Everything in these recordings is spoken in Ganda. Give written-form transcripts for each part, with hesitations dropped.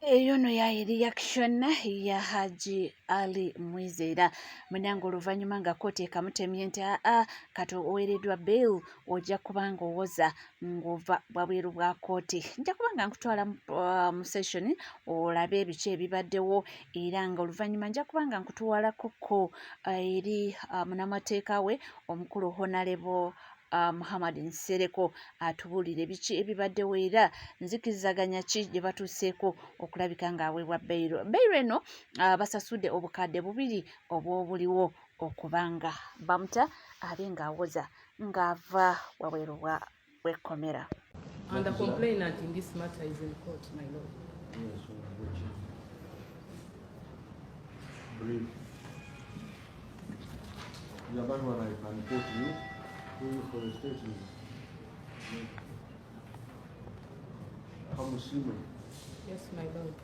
Eyo no ya reaction ya Haji Ali Mwizera munange oluvannyuma nga kkooti ekamutemye nti aa kati oweereddwa bail ojja kuba nga owoza ng'ova bwabweru bwa kkooti. Nja kuba nga nkutwala mu session olabe biki ebibaddewo era nga oluvannyuma nja kuba nga nkutwalako ko eri munamateeka we omukulu Honalebo Muhammad Nsereko atubuulire biki ebibaddewo era nzikirizaganya ki gye batuuseeko okulabika ng'aweebwa beyiro. Beyiro eno basasudde obukadde bubiri obw'obuliwo okuba nga bamuta abe ng'awoza ng'ava wabweru bw'ekkomera. And the complainant in this matter is in court, my lord. Yes, brief. Yeah, that one I can quote you. Who for the state is Kamusime. Yes, my lord.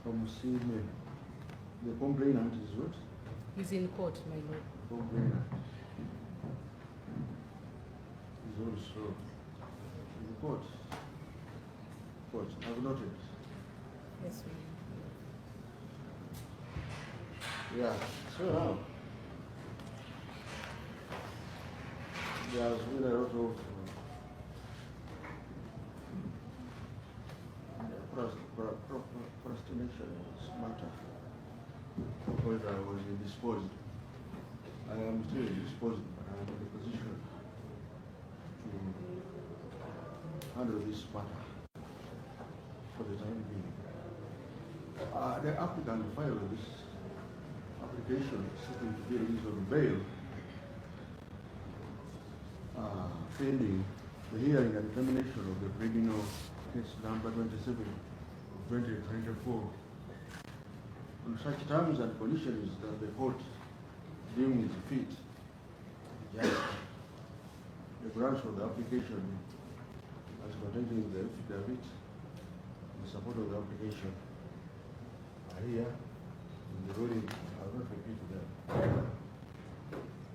Kamusime. The complainant is what? He's in court, my lord. Complainant is also in the court. Court, I've noted. Yes, my lord. Yeah, so now there has been a lot of procrastination in this matter because I was indisposed. I am still indisposed, but I am in a position to handle this matter for the time being. The applicant filed this application seeking to be released on bail, pending the hearing and determination of the criminal case number 27 of 2024 on such terms and conditions that the court deems fit just the grounds for the application as contained in the affidavit in support of the application are here in the ruling. I will not repeat them.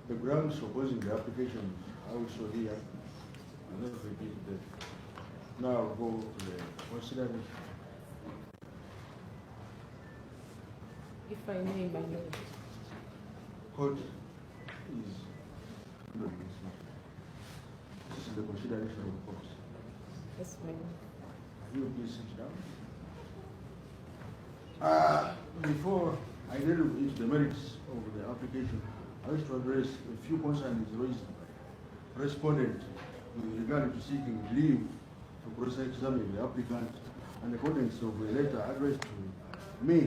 The grounds opposing the application are also here. I will not repeat them. Now I'll go to the consideration. If I may, my lord. Court is handling this matter. This is the consideration of the court. Yes, my lord. You please sit down. Before I delve into the merits of the application, I wish to address a few concerns raised by respondent with regard to seeking leave to cross-examine the applicant and the contents of a letter addressed to me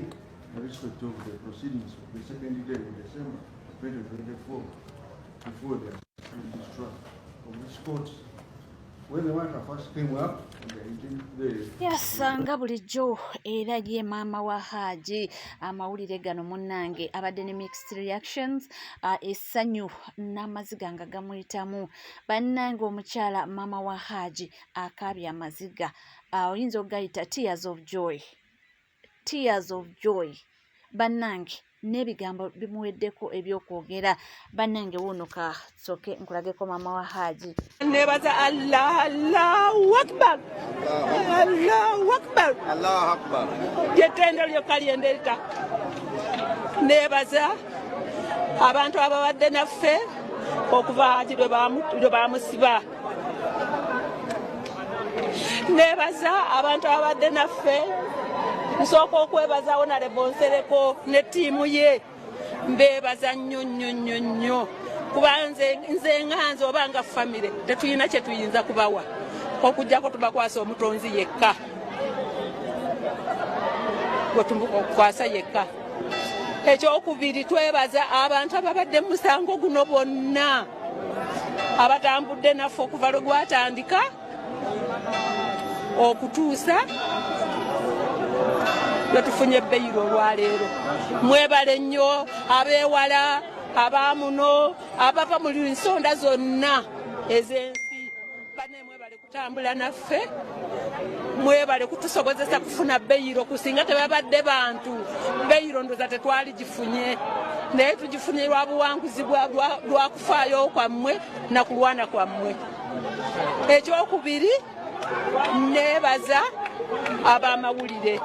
in respect of the proceedings of the second day in December 2024 before the registrar of this court. When the matter first came up on the 18th day. Yes, nga bulijjo era ye maama wa Haji amawulire gano munnange abadde ne mixed reactions, essanyu n'amaziga nga gamuyitamu. Bannange omukyala maama wa Haji akaabye amaziga, oyinza okugayita tears of joy, tears of joy. Bannange n'ebigambo bimuweddeko ebyokwogera. Bannange wuuno kasooke nkulageko maama wa Haji. Nebaza Allah, Allahu Akbar, Allahu Akbar, Allahu Akbar. Lyetendo lyokka lyendeeta. Nebaza abantu ababadde naffe okuva Haji lwe bamusiba. Nebaza abantu ababadde naffe. Nsooka okwebaza Honorable Nsereko ne ttiimu ye. Mbeebaza nnyo nnyo nnyo nnyo, kuba nze nga nze oba nga famire tetulina kye tuyinza kubawa okuggyako tubakwasa omutonzi yekka, gwe tumukwasa yekka. Ekyokubiri, twebaza abantu ababadde mu musango guno bonna abatambudde naffe okuva lwe gwatandika okutuusa lwe tufunye beyiro olwaleero. Mwebale nnyo abeewala, abaamuno, abava mu nsonda zonna ez'ensi. Banne mwebale kutambula naffe, mwebale kutusobozesa kufuna beyiro. Kusinga tebabadde bantu, beyiro ndoza tetwali gifunye, naye tugifunye lwa buwanguzi lwa kufaayo kwammwe na kulwana kwammwe. Ekyokubiri, nebaza Nebaza ab'amawulire.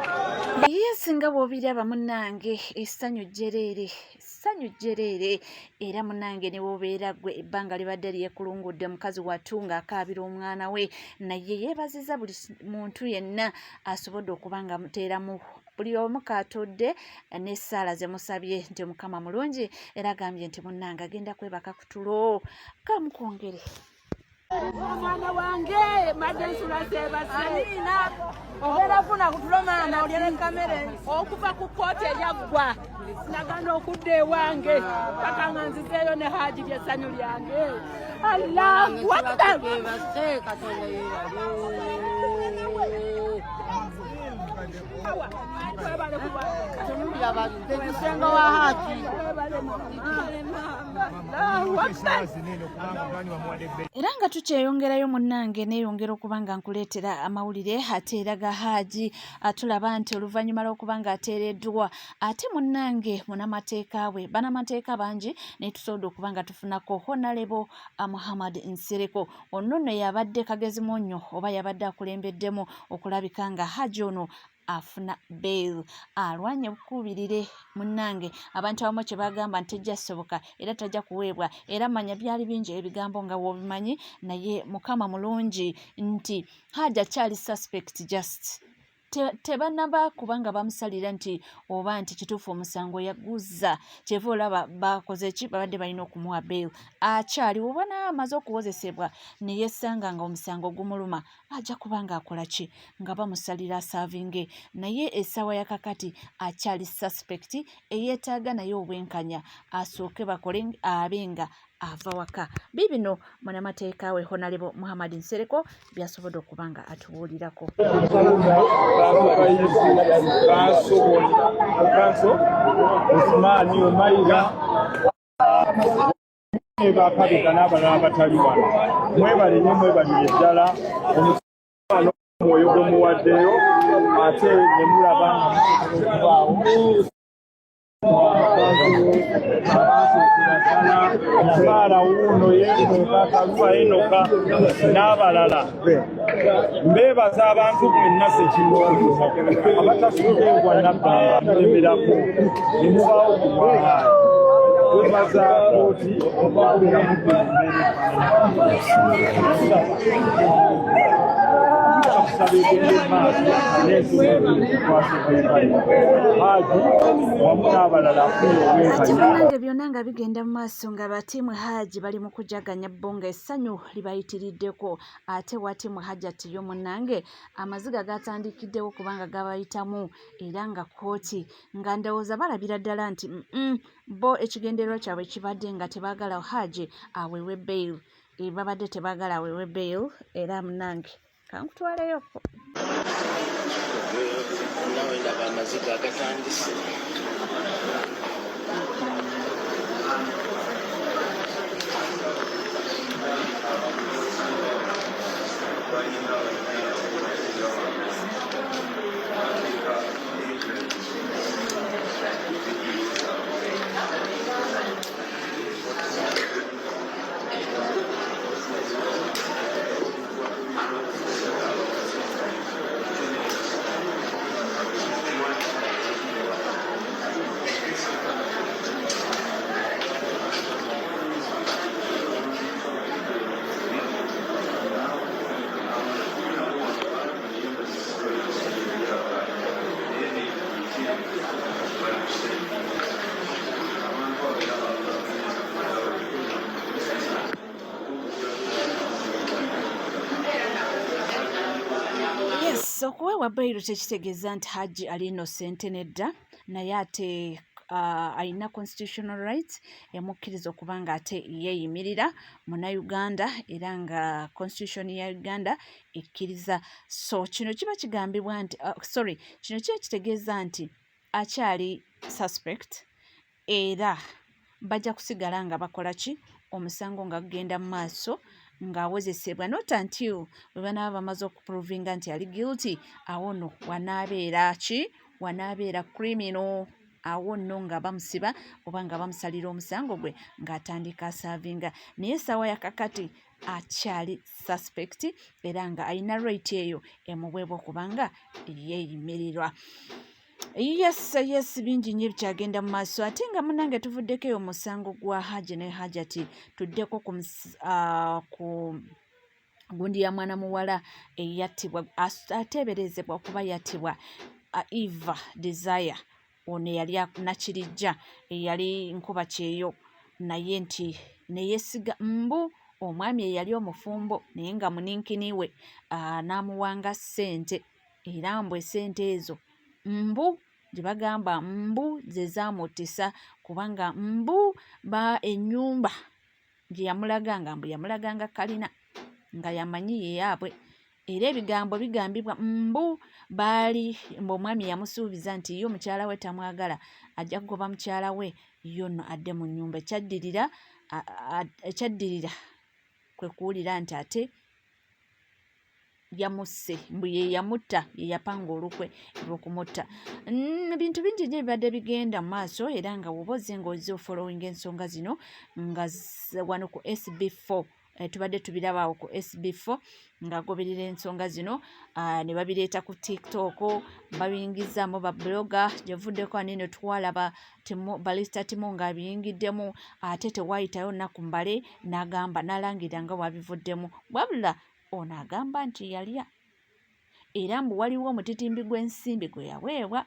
Ye singa bw'obiraba munnange, essanyu jjereere, essanyu jjereere. Era munnange ne bw'obeera ggwe ebbanga libadde lyekulungudde mukazi wattu ng'akaabira omwana we, naye yeebazizza buli muntu yenna asobodde okuba nga amuteeramu buli omu kaatudde n'essaala ze musabye nti Mukama mulungi, era agambye nti munnange agenda kwebaka ku tulo kamukwongere. Omwana wange mbadde nsula sebase ogenda funa kutulo maama olye ne kamere okuva ku kkooti eyaggwa nagana okudda ewange paka nga nzizeeyo ne haji lyessanyu lyange. Allahu akbar. Era nga tukyeyongerayo munnange, neeyongera okuba nga nkuleetera amawulire ate era ga Haaji. Tulaba nti oluvannyuma lw'okuba nga ateereddwa ate munnange munamateeka we, banamateeka bangi, naye tusobodde okuba nga tufunako Honalebo Muhammad Nsereko. Ono nno yabadde kagezi munnyo oba yabadde akulembeddemu okulabika nga Haaji ono afuna bail. Alwanye bukuubirire munnange, abantu abamu kye bagamba nti tejja soboka era tajja kuweebwa, era manya byali bingi ebigambo nga w'obimanyi, naye Mukama mulungi nti Haaji akyali suspect, just tebanaba kubanga bamusalira nti oba nti kituufu omusango yaguzza. Kyeva olaba bakoze ki, babadde balina okumuwa bail. Akyaliwo oba naye amaze okuwozesebwa ne yesanga nga omusango gumuluma, ajja kuba ng'akola ki, nga bamusalira asaavinge, naye essaawa ya kakati akyali suspect eyeetaaga naye obwenkanya, asooke bakole abe nga ava waka. Biibino munamateeka we Honalebo Muhammad Nsereko byasobodde okuba nga atubuulirako. Bakabiga n'abalala abatali wano, mwebale nnyo, mwebalire ddala omwoyo gwe muwaddeyo ate ne mulaba nga musobola okubaawo. Omukyala wuuno yeekweka Kaluwa Enoka n'abalala, mbeebaza abantu mwenna ssekinnoomu abatasudde ngwa nabbanga mulemerako ne mubaawo ku bwamaanyi. Twebaza kooti okubeera kusaba egende mu maaso n'ensonga ekukwasa obwenkanya Haji wamu n'abalala afuna Ate obwenkanya. bannange, byonna nga bigenda mu maaso nga batiimu Haji bali mu kujaganya, bo nga essanyu libayitiriddeko, ate watiimu Hajati yo munnange amaziga gatandikiddewo kubanga gabayitamu, era nga kkooti nga ndowooza balabira ddala nti bo ekigendererwa kyabwe kibadde nga tebaagala Haji aweebwe bail. Babadde tebaagala aweebwe bail, era munnange kankutwaleyoko. Nawe ndaba amaziga agatandise. Yes, okuweebwa bail tekitegeeza nti Hajji ali innocent, nedda, naye ate alina constitutional rights emukkiriza okuba nga ate yeeyimirira Munnayuganda, era nga constitution ya Uganda ekkiriza. So kino kiba kigambibwa nti sorry, kino kiba kitegeeza nti akyali suspect, era bajja kusigala nga bakola ki, omusango nga gugenda mu maaso ng'awozesebwa, not until bwe banaaba bamaze okuprovinga nti ali guilty. Awo nno wanaabeera ki, wanaabeera criminal. Awo nno nga bamusiba oba nga bamusalira omusango gwe ng'atandika asaavinga, naye essaawa ya kakati akyali suspect era nga alina right eyo emuweebwa okubanga yeeyimirirwa. Yes, yes, bingi nnyo ebikyagenda mu maaso. Ate nga munange tuvuddeko eyo musango gwa Haji ne Hajati, tuddeko ku, ku gundi ya mwana muwala eyattibwa, ateeberezebwa okuba yattibwa, Eva Desire. Ono eyali Nakirijja, eyali nkuba kyeyo, naye nti neyesiga mbu omwami eyali omufumbo naye nga muninkini we, n'amuwanga ssente, era mbu essente ezo mbu gye bagamba mbu ze zaamuttisa, kubanga mbu ba ennyumba gye yamulaganga mbu yamulaganga kalina nga yamanyi yeyaabwe. Era ebigambo bigambibwa mbu baali mbu omwami yamusuubiza nti ye omukyala we tamwagala, ajja kugoba mukyala we yo nno adde mu nnyumba. Ekyaddirira kwe kuwulira nti ate yamusse, mbu ye yamutta, ye yapanga olukwe lw'okumutta. Ebintu bingi nnyo ebibadde bigenda mu maaso, era nga woba ozze ng'ozze ofollowinga ensonga zino nga wano ku SB4, tubadde tubiraba awo ku SB4 ng'agoberera ensonga zino, ne babireeta ku TikTok, babiyingizaamu ba blogger. Gyevuddeko anene twalaba Balista Timo ng'abiyingiddemu, ate tewaayitayo nnaku mbale n'agamba n'alangirira nga bw'abivuddemu. Wabula ono agamba nti yalya, era mbu waliwo omutitimbi gw'ensimbi gwe yaweebwa,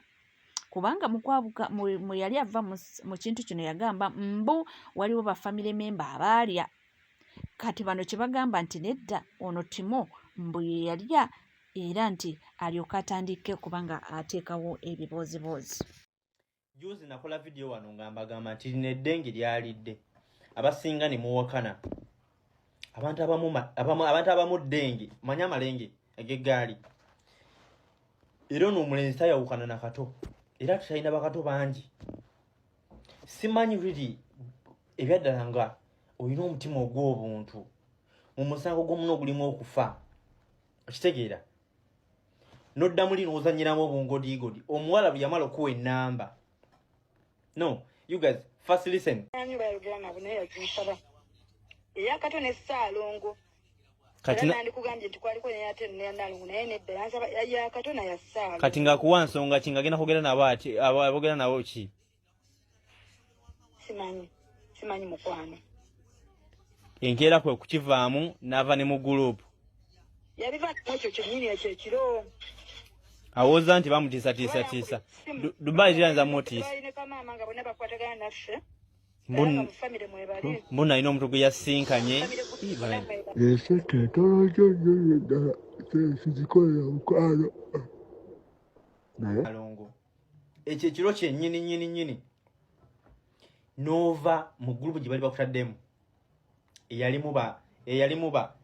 kubanga mukwabuka mu yali ava mu kintu kino yagamba mbu waliwo ba family member abaalya. Kati bano kye bagamba nti nedda, ono Timo mbu ye yalya, era nti alyoke atandike kubanga ateekawo ebibooziboozi. Juzi nakola vidiyo wano nga mbagamba nti lino eddenge lyalidde abasinga ne muwakana. Abantu abamu abamu abantu abamu ddenge manya amalenge ag'eggaali. Era ono omulenzi tayawukana na Kato, era tukyalina bakato bangi. Simanyi really ebyaddala nga olina omutima ogw'obuntu mu musango gw'omuno ogulimu okufa, okitegeera, nodda muli n'ozanyiramu obungodigodi. Omuwala bwe yamala okuwa ennamba, no, you guys first listen. Bayogera nabo naye yaginsaba eyakato ne Ssaalongo. Kati nandikugambye nti kwaliko neyate Nalongo, naye nedda, yansaba yakato naye Ssaalongo. Kati ng'akuwa nsonga ki? Ng'agenda kwogera nabo ati abogera nabo ki? Simanyi, simanyi mukwano. Enkeera kwe kukivaamu n'ava ne mu gurupu. Yabiva ekyo kyennyini ekyo ekiro. Awoza nti bamutiisatiisatiisa. Dubai tiyinza mutiisa. Balina kamaama nga bonna bakwatagana naffe. Mbu nalina omuntu gwe yasinkanye. Esente ntono nnyo nnyo nnyo ddala, sizikolera mukwano naye. Alongo, ekyo ekiro kyennyini nnyini nnyini n'ova mu gurupu gye bali bakutaddemu eyalimu ba eyalimu ba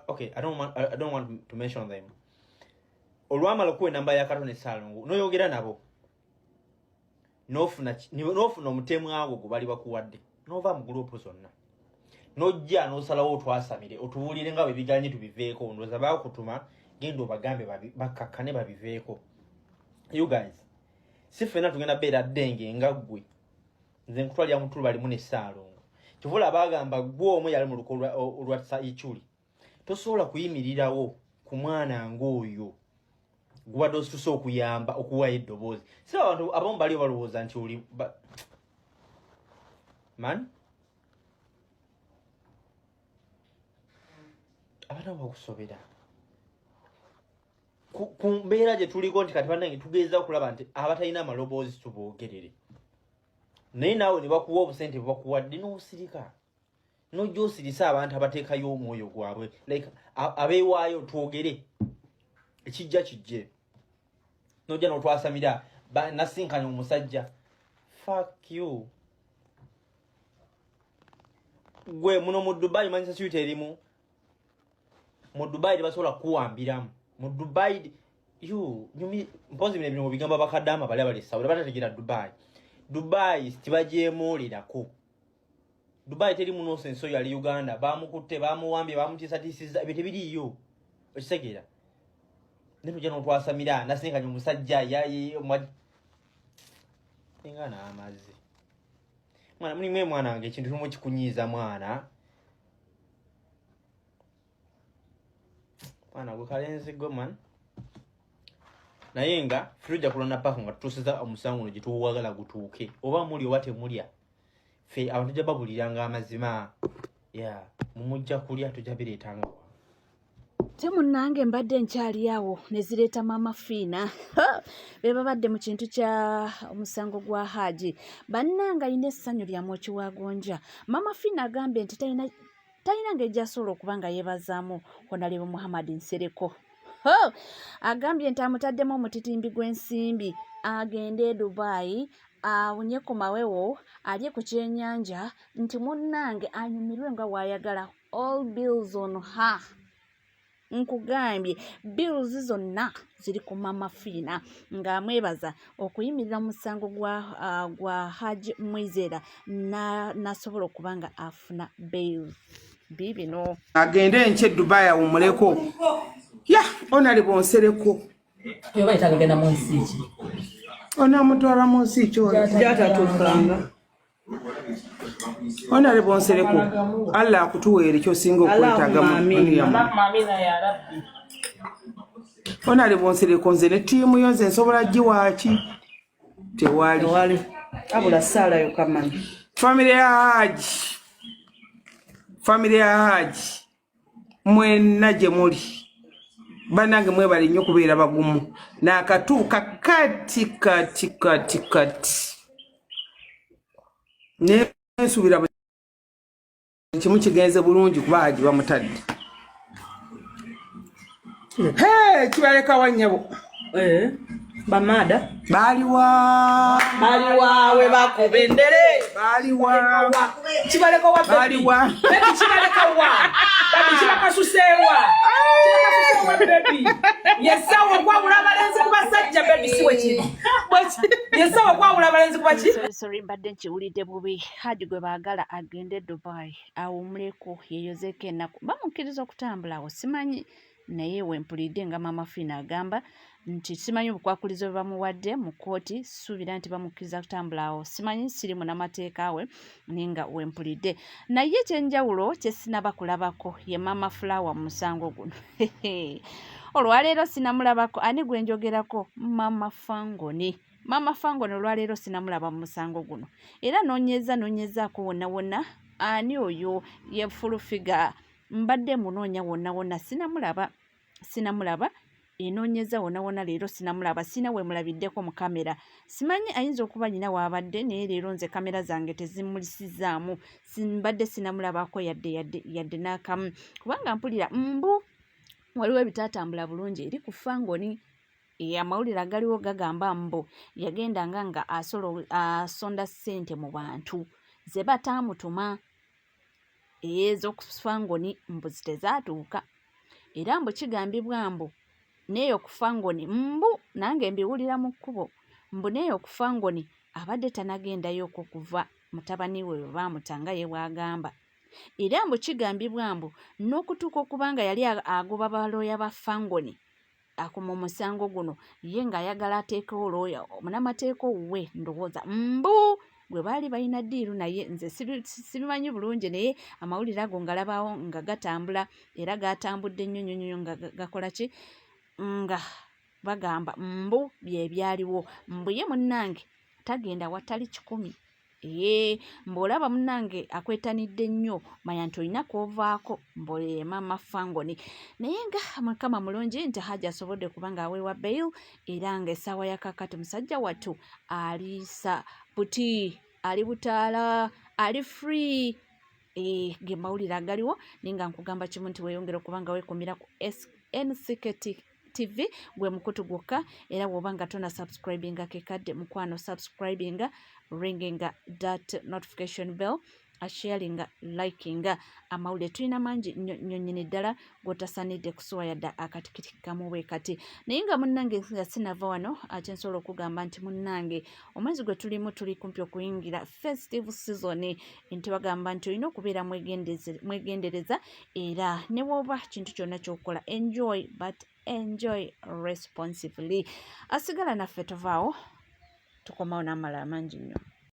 okay, I don't want to mention them. Olwamala okuwa enamba ya Kato ne Saalongo n'oyogera nabo, n'ofuna omutemu agwo gwe bali bakuwadde, n'ova mu gurupu zonna, n'ojja n'osalawo otwasamire otubuulire nga bwe biganye tubiveeko. Ndowooza baakutuma genda obagambe bakkakkane babiveeko. You guys, si ffenna tugenda beera ddenge nga ggwe. Nze nkutwalira mutulu balimu ne Ssaalongo. Kivula bagamba ggwe omu yali mu luko olwa Ichuli, tosobola kuyimirirawo ku mwana ng'oyo gubadde osituse okuyamba okuwaayo eddoboozi. Si abantu abamu baliyo balowooza nti oli man, abantu abo bakusobera ku mbeera gye tuliko nti kati bannange tugeeza okulaba nti abatalina amaloboozi tuboogerere, naye naawe ne bakuwa obusente bwe bakuwadde n'osirika, n'ojja osirisa abantu abateekayo omwoyo gwabwe, like abeewaayo twogere ekijja kijje, n'ojja n'otwasamira nasinkanya omusajja. Fuck you. Gwe muno mu Dubai manyi security erimu mu Dubai tebasobola kukuwambiramu mu Dubai. You nyumi mpozi bino ebintu bigamba bakadama bali abali Saudi batategeera Dubai. Dubai tibagyemuulirako. Dubai teri nonsense. Oyo ali Uganda bamukutte, bamuwambye, bamutiisatiisizza, ebyo tebiriiyo, okitegeera? Naye tojja n'otwasamira nasinkanya omusajja. Nga n'amazzi mwana mulimu mwana wange ekintu kimu kikunyiiza mwana mwana gwe kalenzi gwe man naye nga tujja kulonda paka nga tutuusiza omusango guno gye tuwagala gutuuke oba muli oba temulya ffe abantu tujja babuliranga amazima ya mumujja kulya tujja bireetanga. Te munnange mbadde nkyali awo ne zireeta maama Fiina be babadde mu kintu kya omusango gwa Haaji. Bannange alina essanyu lya mwoki wa gonja. Maama Fiina agambye nti talina talina ngeri gy'asobola okuba nga yeebazaamu Honalebo Muhammad Nsereko. Ho! Agambye nti amutaddemu omutitimbi gw'ensimbi agende e Dubai awunye ku mawewo alye ku kyenyanja nti munnange anyumirwe nga bw'ayagala. All bills on her. Nkugambye bills zonna ziri ku Mama Fiina ng'amwebaza okuyimirira mu musango gwa, gwa Haji Mwizera n'asobola okuba nga afuna bail. Biibino. Agende enkya e Dubai awummuleko. Ya, Honorable Nsereko. Oyo bayita agenda mu nsi ki? Onaamutwala mu nsi ki oyo? Gyatatuukanga. Honorable Nsereko, Allah akutuweere ky'osinga okwetaaga mu duniya muno. Amina ya Rabbi. Honorable Nsereko, nze ne ttiimu yo nze nsobola giwaaki? Tewali. Tewali. Abula ssaala yokka mmanyi. Famire ya Haji, famire ya Haji, mwenna gye muli bannange mwebale nnyo kubeera bagumu naakatuuka kati kati kati kati naye nsuubira buli kimu kigenze bulungi kuba Haji bamutadde. Hey, kibaleka wa nnyabo? Eh, bamaada Baaliwa? Baliwa we bakuba endere? Baaliwa? Kibaleka wa baby? Baaliwa? Baby, kibaleka wa baby? Kibakasuseewa, kibakasuseewa baby. Yesawa okwawula abalenzi ku basajja baby, si bwe kiri? Yesawa okwawula abalenzi ku baki? Sorry, sorry, mbadde nkiwulidde bubi. Haji gwe baagala agende Dubai awummuleko yeeyozeeko ennaku. Bamukkiriza okutambula awo simanyi, naye wempulidde nga Maama Fiina agamba nti simanyi obukwakulizo bwe bamuwadde mu kkooti, suubira nti bamukkiriza kutambula awo. Simanyi, siri munnamateeka we, naye nga wempulidde. Naye ekyenjawulo kye sinaba kulabako ye Maama Flower mu musango guno. Olwaleero sinamulabako. Ani gwe njogerako? Maama Fangoni. Maama Fangoni olwaleero sinamulaba mu musango guno. Era noonyeza noonyezaako wonna wonna ani oyo ye Full Figure. Mbadde munoonya wonna wonna sinamulaba, sinamulaba. Enoonyeza wonna wonna leero sinamulaba, sina we mulabiddeko mu kamera. Simanyi, ayinza okuba nyina waabadde, naye leero nze kamera zange tezimulisizaamu. Mbadde sinamulabako yadde yadde yadde n'akamu, kubanga mpulira mbu waliwo ebitaatambula bulungi eri ku Fangoni. Amawulire agaliwo gagamba mbu yagendanga nga asonda ssente mu bantu ze bataamutuma ez'oku Fangoni, mbu tezaatuuka. Era mbu kigambibwa mbu neeyo ku Fangoni, mbu nange mbiwulira mu kkubo, mbu neeyo ku Fangoni abadde tanagendayoko kuva mutabani we bwe baamuta nga ye bw'agamba. Era mbu kigambibwa mbu n'okutuuka okuba nga yali agoba balooya ba Fangoni akuma omusango guno, ye ng'ayagala ateekewo looya omunamateeka owuwe, ndowooza mbu gwe baali balina deal naye. Nze sibimanyi bulungi, naye amawulire ago ngalabawo nga gatambula, era gatambudde nnyo nnyo nnyo nga gakola ki, nga bagamba mbu bye byaliwo, mbu ye munnange tagenda watali 100. Ee, mbw'olaba munnange akwetanidde nnyo, manya nti olina kwovaako, mbu Maama Fangoni. Naye nga Mukama mulungi nti Haji asobodde kuba nga aweebwa bail, era nga essaawa ya kaakati musajja wattu aliisa buti, ali butaala, ali free. Ge mawulire agaliwo, naye nga nkugamba kimu nti weeyongere okuba nga weekumira ku NCK TV, gwe mukutu gwokka. Era bw'oba nga tona subscribinga, kekadde mukwano subscribinga, ringinga that notification bell, asharinga, likinga. Amawulire tulina mangi nnyo nnyo nnyini ddala gw'otasaanidde kusuwa yadde akatikiti kamu bwe kati. Naye nga munnange nga sinava wano, ate nsobola okugamba nti munnange omwezi gwe tulimu, tuli kumpi okuyingira festive season, nti bagamba nti olina okubeera mwegendereza, era ne bw'oba kintu kyonna ky'okola, enjoy but enjoy responsibly. Asigala naffe, tovaawo. Tukomawo n'amala amangi nnyo.